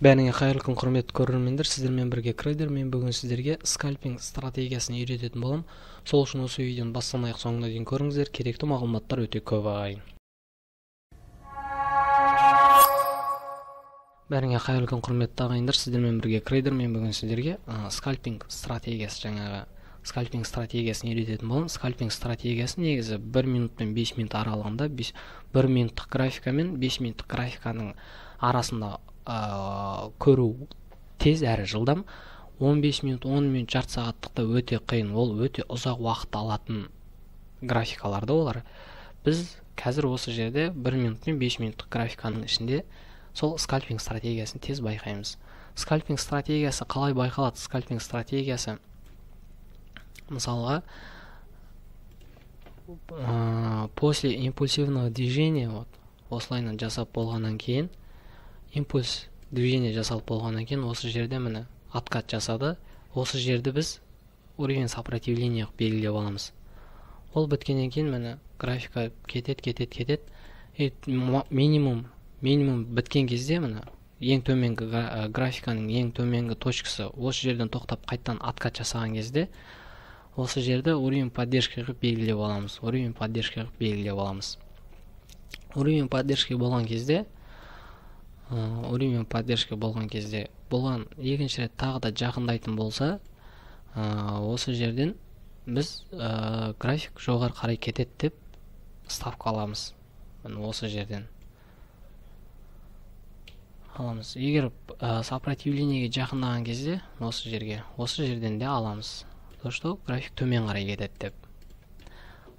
Бәріңе қайырлы күн, құрметті көрермендер. Сіздермен бірге Трейдер. Мен бүгін сіздерге скальпинг стратегиясын үйрететін боламын. Сол үшін осы видеоны бастан аяқ соңына дейін көріңіздер. Керекті мағлұматтар өте көп, ағайын. Бәріңе қайырлы күн, құрметті ағайындар. Сіздермен бірге Трейдер. Мен бүгін сіздерге скальпинг стратегиясы, жаңағы скальпинг стратегиясын үйрететін боламын. Скальпинг стратегиясы негізі 1 минут пен 5 минут аралығында, 1 минуттық графика мен 5 минуттық графиканың арасында көру тез әрі жылдам. 15 минут, 10 минут, жарты сағаттықта өте қиын. Ол өте ұзақ уақыт алатын графикаларды олар. Біз қазір осы жерде 1 минут пен 5 минуттық графиканың ішінде сол скальпинг стратегиясын тез байқаймыз. Скальпинг стратегиясы қалай байқалады? Скальпинг стратегиясы мысалға после импульсивного движения, вот осылайынан жасап болғаннан кейін, импульс движение жасалып болғаннан кейін осы жерде міне откат жасады. Осы жерді біз уровень сопротивления белгілеп аламыз. Ол біткеннен кейін міне графика кетеді, кетеді, кетеді. И минимум біткен кезде міне ең төменгі графиканың ең төменгі точкасы осы жерден тоқтап қайтадан откат жасаған кезде осы жерді уровень поддержки қылып белгілеп аламыз. Уровень поддержки қылып белгілеп аламыз. Уровень поддержки болған кезде, уровень поддержки болған кезде болған екінші рет тағы да жақындайтын болса, осы жерден біз график жоғары қарай кетеді деп ставка аламыз. Міне осы жерден аламыз. Егер сопротивлениеге жақындаған кезде осы жерге, осы жерден де аламыз. То что график төмен қарай кетеді деп.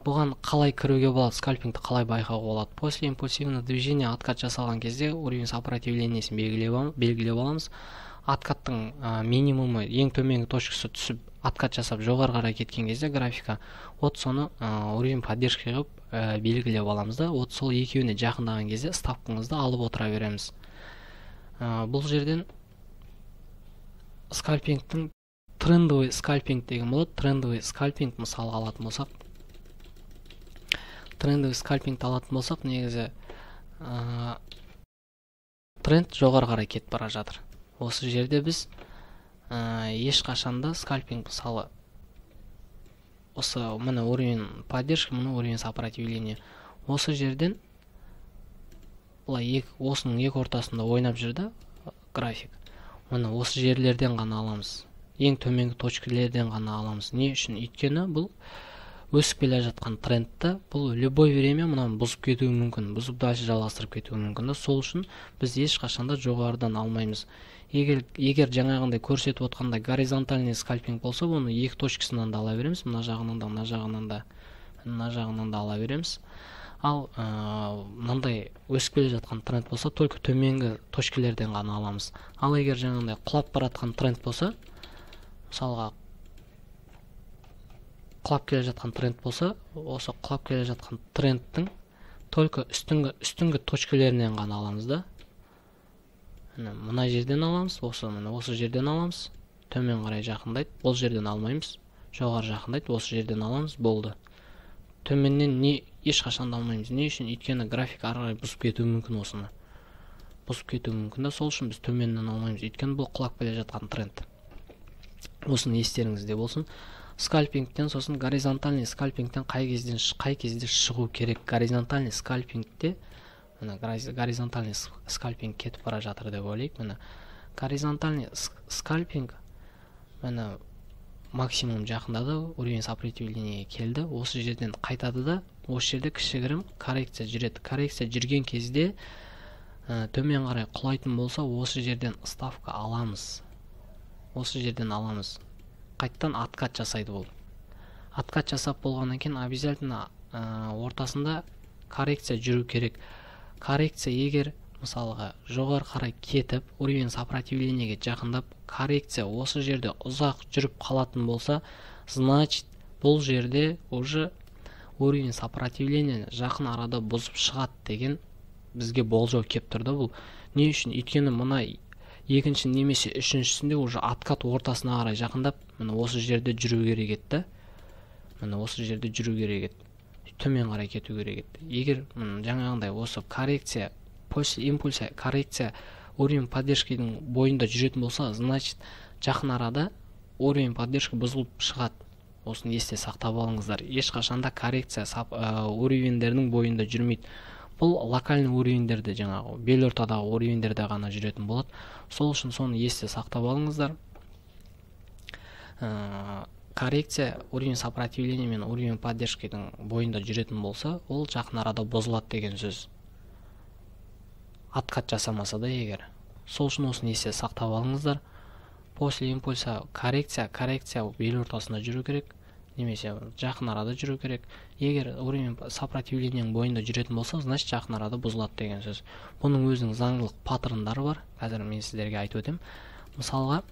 Бұған қалай кіруге болады? Скальпингті қалай байқауға болады? После импульсивного движения откат жасалған кезде уровень сопротивлениесін белгілеп аламыз. Откаттың минимумы, ең төменгі точкасы түсіп, откат жасап жоғары қарай кеткен кезде графика, вот соны уровень поддержки қылып белгілеп аламыз да, вот сол екеуіне жақындаған кезде ставкаңызды алып отыра береміз. Бұл жерден скальпингтің трендовый скальпинг деген болады. Трендовый скальпинг мысалға алатын болсақ, трендовый скальпингті алатын болсақ, негізі тренд жоғары қарай кетіп бара жатыр. Осы жерде біз ешқашанда скальпинг мысалы осы міне уровень поддержки, міне уровень сопротивления. Осы жерден былай осының екі ортасында ойнап жүрді график. Міне осы жерлерден ғана аламыз. Ең төменгі точкалерден ғана аламыз. Не үшін? Өйткені бұл өсіп келе жатқан трендті, бұл любой время мынаны бұзып кетуі мүмкін, бұзып дальше жалғастырып кетуі мүмкін да. Сол үшін біз ешқашанда жоғарыдан алмаймыз. Егер жаңағындай көрсетіп отқандай горизонтальный скальпинг болса, оны екі точкасынан да ала береміз, мына жағынан да, мына жағынан да, мына жағынан да ала береміз. Ал мынандай өсіп келе жатқан тренд болса, только төменгі точкалерден ғана аламыз. Ал егер жаңағындай құлап бара жатқан тренд болса, мысалға құлап келе жатқан тренд болса, осы құлап келе жатқан трендтің только үстіңгі точкалерінен ғана аламыз да. Міне мына жерден аламыз, осы міне осы жерден аламыз, төмен қарай жақындайды, ол жерден алмаймыз, жоғары жақындайды, осы жерден аламыз, болды. Төменнен не ешқашан да алмаймыз. Не үшін? Өйткені график ары қарай бұзып кетуі мүмкін, осыны бұзып кетуі мүмкін да, сол үшін біз төменнен алмаймыз, өйткені бұл құлап келе жатқан тренд. Осыны естеріңізде болсын. Скальпингтен сосын горизонтальный скальпингтен қай кезде шығу керек? Горизонтальный скальпингте міне горизонтальный скальпинг кетіп бара жатыр деп ойлайық. Міне горизонтальный скальпинг міне максимум жақындады, уровень сопротивления келді. Осы жерден қайтады да, осы жерде кішігірім коррекция жүреді. Коррекция жүрген кезде төмен қарай құлайтын болса, осы жерден ставка аламыз. Осы жерден аламыз. Қайттан откат жасайды бұл. Откат жасап болғаннан кейін обязательно ортасында коррекция жүру керек. Коррекция егер мысалға жоғары қарай кетіп, уровень сопротивлениеге жақындап, коррекция осы жерде ұзақ жүріп қалатын болса, значит бұл жерде уже уровень сопротивлениені жақын арада бұзып шығады деген бізге болжау кеп тұр да бұл. Не үшін? Өйткені мына екінші немесе үшіншісінде уже откат ортасына қарай жақындап, міне осы жерде жүру керек еді да. Міне осы жерде жүру керек еді. Төмен қарай кету керек еді. Егер жаңағындай осы коррекция, после импульса коррекция Уровень поддержканың бойында жүретін болса, значит, жақын арада уровень поддержка бұзылып шығады. Осыны есте сақтап алыңыздар. Ешқашанда коррекция уровеньдердің бойында жүрмейді. Бұл локальный уровеньдерде, жаңағы бел ортадағы уровеньдерде ғана жүретін болады. Сол үшін соны есте сақтап алыңыздар. Коррекция уровень сопротивления мен уровень поддержканың бойында жүретін болса, ол жақын арада бұзылады деген сөз. Откат жасамаса да егер. Сол үшін осыны есте сақтап алыңыздар. После импульса коррекция бел ортасында жүру керек, немесе жақын арада жүру керек. Егер уровень сопротивлениенің бойында жүретін болса, значит, жақын арада бұзылады деген сөз. Бұның өзінің заңдылық паттерндары бар. Қазір мен сіздерге айтып өтемін. Мысалға,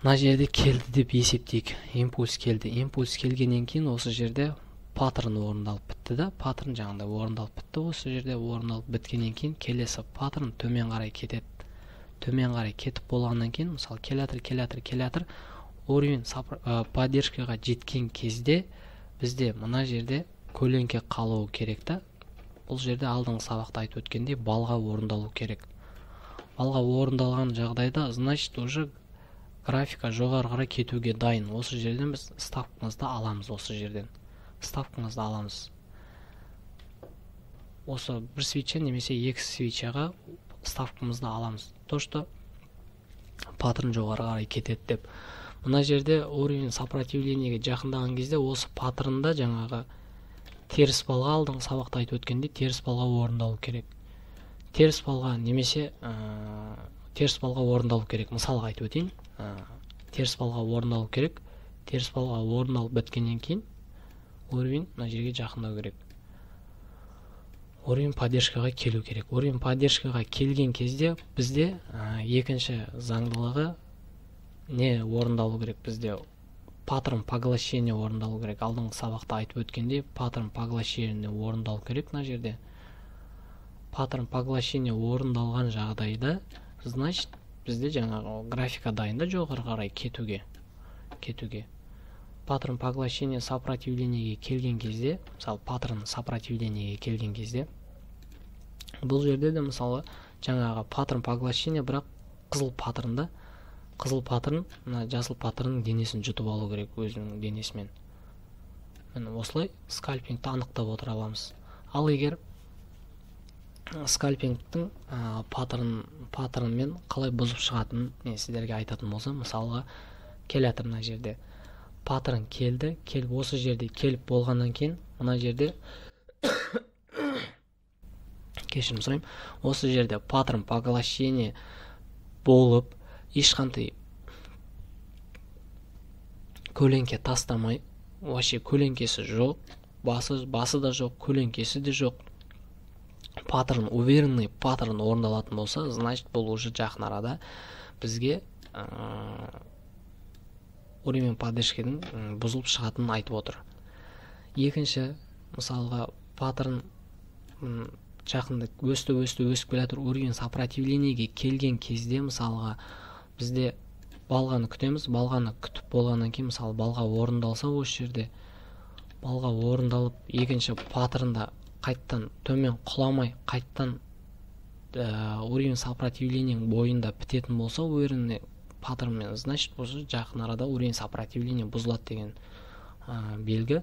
мына жерде келді деп есептейік. Импульс келді. Импульс келгеннен кейін осы жерде паттерн орындалып бітті да, паттерн жаңағыдай орындалып бітті. Осы жерде орындалып біткеннен кейін келесі паттерн төмен қарай кетеді. Төмен қарай кетіп болғаннан кейін, мысалы, келатыр, келатыр, келатыр, уровень поддержкаға жеткен кезде бізде мына жерде көлеңке қалуы керек та. Бұл жерде алдыңғы сабақта айтып өткендей, балға орындалу керек. Балға орындалған жағдайда, значит, уже графика жоғары қарай кетуге дайын. Осы жерден біз ставкамызды аламыз, осы жерден ставкамызды аламыз. Осы бір свеча немесе екі свечаға ставкамызды аламыз. То, что паттерн жоғары қарай кетеді деп. Мына жерде уровень сопротивлениеге жақындаған кезде осы паттернда жаңағы теріс балға, алдыңғы сабақта айтып өткендей, теріс балға орындалу керек. Теріс балға немесе теріс балға орындалу керек. Мысалға айтып өтейін. Теріс балға орындалу керек. Теріс балға орындалып біткеннен кейін уровень мына жерге жақындау керек. Уровень поддержкаға келу керек. Уровень поддержкаға келген кезде бізде екінші заңдылығы не орындалу керек? Бізде паттерн поглощения орындалу керек. Алдыңғы сабақта айтып өткендей, паттерн поглощения орындалу керек мына жерде. Паттерн поглощения орындалған жағдайда, значит, бізде жаңағы графика дайын да жоғары қарай кетуге. Кетуге. Паттерн поглощения сопротивлениеге келген кезде, мысалы, паттерн сопротивлениеге келген кезде, бұл жерде де, мысалы, жаңағы паттерн поглощения, бірақ қызыл паттернда, қызыл паттерн мына жасыл паттернның денесін жұтып алу керек өзінің денесімен. Міне, осылай скальпингті анықтап отыра аламыз. Ал егер скальпингтің паттернмен қалай бұзып шығатынын мен сіздерге айтатын болсам, мысалға, келатыр мына жерде паттерн келді, келіп осы жерде келіп болғаннан кейін мына жерде, кешірім сұраймын, осы жерде паттерн поглощение болып, ешқандай көлеңке тастамай, вообще көлеңкесі жоқ, басы да жоқ, көлеңкесі де жоқ, паттерн, уверенный паттерн орындалатын болса, значит, бұл уже жақын арада бізге уровень поддержканың бұзылып шығатынын айтып отыр. Екінші, мысалға, паттерн жақында өсті, өсті, өсіп келе жатыр. Уровень сопротивлениеге келген кезде, мысалға, бізде балғаны күтеміз. Балғаны күтіп болғаннан кейін, мысалы, балға орындалса, осы жерде балға орындалып, екінші паттернда қайттан төмен құламай, қайттан уровень сопротивлениенің бойында бітетін болса, уверенный паттернмен, значит, уже жақын арада уровень сопротивления бұзылады деген белгі.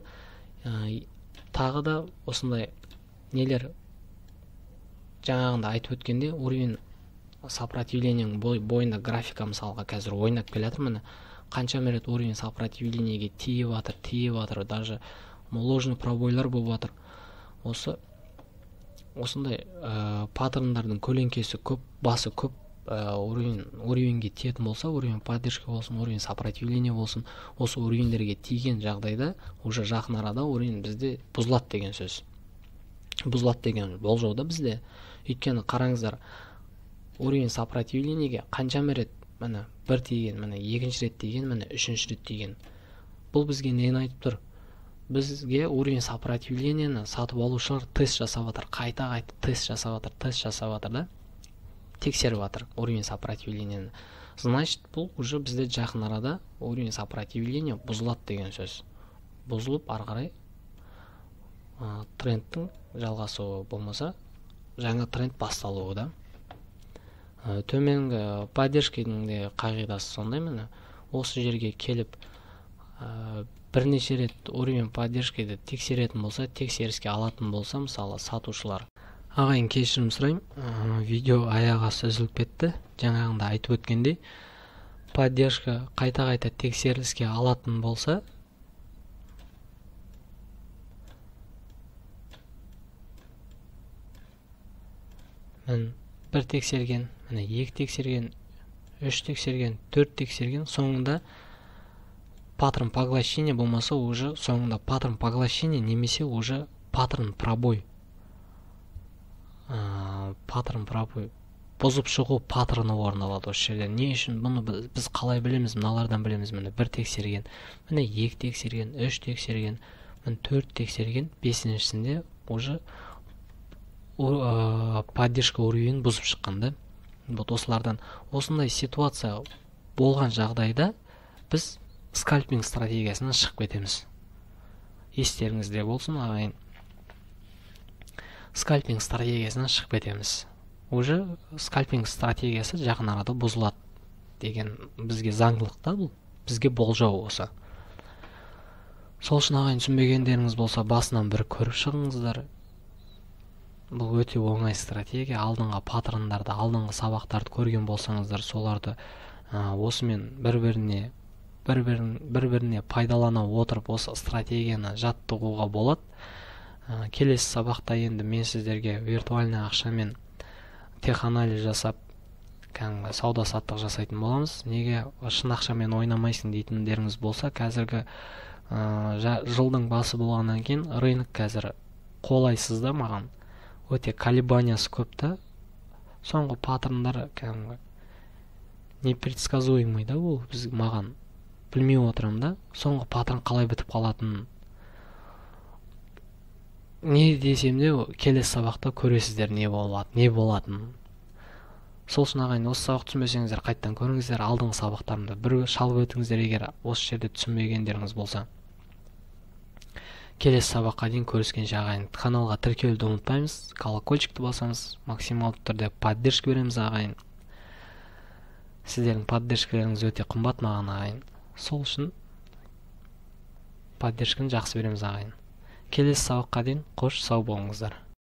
Тағы да осындай нелер, жаңағында айтып өткенде, уровень сопротивлениенің бойында графика, мысалға, қазір ойнап келе жатыр. Міне, қанша рет уровень сопротивлениеге тиіп жатыр, тиіп жатыр, даже ложный пробойлар болып жатыр. Осындай паттерндардың көлеңкесі көп, басы көп, уровеньге тиетін болса, уровень поддержка болсын, уровень сопротивления болсын, осы уровеньдерге тиген жағдайда уже жақын арада уровень бізде бұзылады деген сөз. Бұзылады деген болжау да бізде. Өйткені қараңыздар, уровень сопротивлениеге қанша рет, міне, бір тиген, міне, екінші рет тиген, міне, үшінші рет тиген. Бұл бізге нені айтып тұр? Бізге уровень сопротивлениені сатып алушылар тест жасап жатыр, қайта-қайта тест жасап жатыр, тест жасап жатыр да, тексеріп жатыр уровень сопротивлениені. Значит, бұл уже бізде жақын арада уровень сопротивления бұзылады деген сөз. Бұзылып, ары қарай трендтің жалғасуы, болмаса жаңа тренд басталуы да. Төменгі поддержканың де қағидасы сондай, міне осы жерге келіп бірнеше рет уровень поддержканы тексеретін болса, тексеріске алатын болса, мысалы сатушылар. Ағайын, кешірім сұраймын, видео аяқ асты үзіліп кетті. Жаңағында айтып өткендей, поддержка қайта-қайта тексеріске алатын болса, міне бір тексерген, міне екі тексерген, үш тексерген, төрт тексерген, соңында паттерн поглощения болмаса, уже соңында паттерн поглощения немесе уже паттерн пробой. Паттерн пробой, бұзып шығу паттерны орын алады осы жерде. Не үшін бұны біз қалай білеміз? Мыналардан білеміз. Міне бір тексерген, міне екі тексерген, үш тексерген, міне төрт тексерген, бесіншісінде уже поддержка уровень бұзып шыққан да. Вот осылардан осындай ситуация болған жағдайда біз скальпинг стратегиясынан шығып кетеміз. Естеріңізде болсын, ағайын. Скальпинг стратегиясынан шығып кетеміз. Уже скальпинг стратегиясы жақын арада бұзылады деген бізге заңдылық та, бұл бізге болжау осы. Сол үшін, ағайын, түсінбегендеріңіз болса, басынан бір көріп шығыңыздар. Бұл өте оңай стратегия. Алдыңғы паттерндарды, алдыңғы сабақтарды көрген болсаңыздар, соларды осымен бір-біріне пайдалана отырып осы стратегияны жаттығуға болады. Келесі сабақта енді мен сіздерге виртуальный ақшамен теханализ жасап, кәдімгі сауда-саттық жасайтын боламыз. Неге шын ақшамен ойнамайсың дейтіндеріңіз болса, қазіргі жылдың басы болғаннан кейін рынок қазір қолайсыз да, маған өте колебаниясы көп та. Соңғы паттерндар кәдімгі непредсказуемый да, ол біз маған білмей отырамын да, соңғы паттерн қалай бітіп қалатынын. Не десем де, келесі сабақта көресіздер не болады, не болатынын. Сол үшін, ағайын, осы сабақ түсінбесеңіздер, қайттан көріңіздер, алдыңғы сабақтарымды бір шалып өтіңіздер, егер осы жерде түсінбегендеріңіз болса. Келесі сабаққа дейін көріскенше, ағайын, каналға тіркелуді ұмытпаймыз, колокольчикті басамыз, максималды түрде поддержка береміз, ағайын. Сіздердің поддержкаларыңыз өте қымбат маған, ағайын. Сол үшін поддержканы жақсы береміз, ағайын. Келесі сабаққа дейін қош сау болыңыздар.